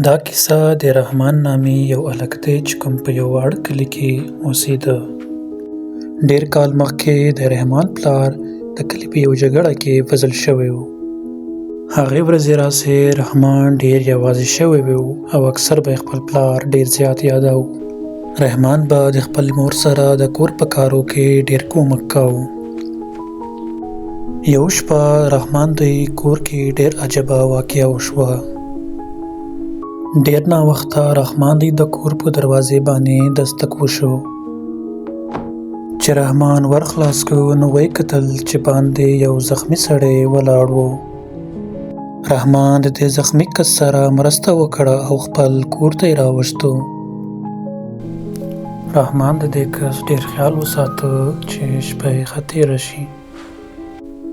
دا کیسه د رحمان نامي یو هلک دی چې کوم په یو واړه کلي کې اوسېده. ډېر کال مخکې د رحمان پلار د کلي په یو جګړه کې وژل شوی و. هغې ورځې راسې رحمان ډېر یوازې شوی و او اکثر به یې خپل پلار ډېر زیات یاداوه. رحمان به د خپل مور سره د کور په کارو کې ډېر کومک کاوه. یو شپه رحمان دی کور کې ډېر عجبه واقعه وشوه. ډېر ناوخته رحمان دی د کور په دروازې باندې دستک وشو. چې رحمان ور خلاص کړ نو ویې کتل چې باندې یو زخمي سړی ولاړ و. رحمان د دې زخمي کس سره مرسته وکړه او خپل کور ته یې راوستو. رحمان د دې کس ډېر خیال وساته چې شپه یې ښه تېره شي.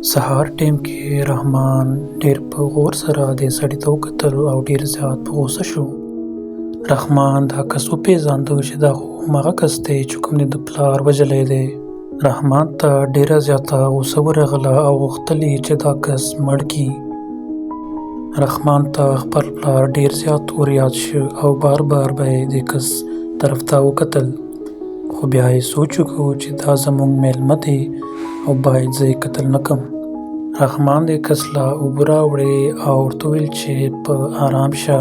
سهار ټیم کې رحمان ډېر په غور سره دې سړي ته وکتل او ډېر زیات په غوسه شو. رحمان دا کس وپېژانده چې دا خو هماغه کس دی چې کوم د ده پلار وژلی دی. رحمان ته ډېره زیاته غوسه ورغله او غوښتل یې چې دا کس مړ کړي. رحمان ته خپل پلار ډېر زیات ور یاد شو او بار بار به یې دې کس طرف ته وکتل، خو بیا یې سوچ وکړو چې دا زموږ مېلمه دی او باید زه یې قتل نه کړم. رحمان دې کس له اوبه راوړې او ورته وویل چې په آرام شه.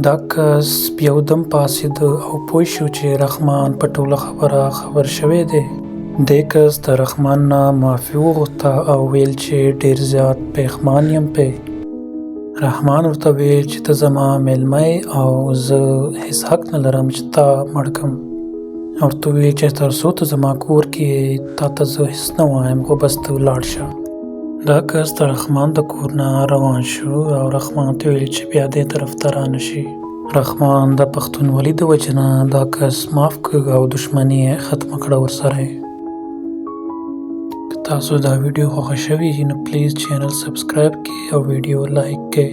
دا کس یو دم پاڅېده او پوه شو چې رحمان په ټوله خبره خبر شوی دی. دې کس د رحمان نه معافي وغوښته او ویل چې ډېر زیات پېښمان یم پې. رحمان ورته ویل چې ته زما مېلمه یې او زه هېڅ حق نه لرم چې تا مړ کړم. ورته وویل چې تر څو ته زما کور کې یې تا ته زه هېڅ نه وایم، خو بس ته ولاړ شه. دا کس د رحمان د کور نه روان شو او رحمان ته ویل چې بیا دې طرف ته رانه شي. رحمان د پښتونولي د وجې نه دا کس معاف کړ او دښمني یې ختمه کړه ورسره. که تاسو دا ویډیو خوښه شوې نو پلیز چینل سبسکرایب کړئ او ویډیو لایک کړئ.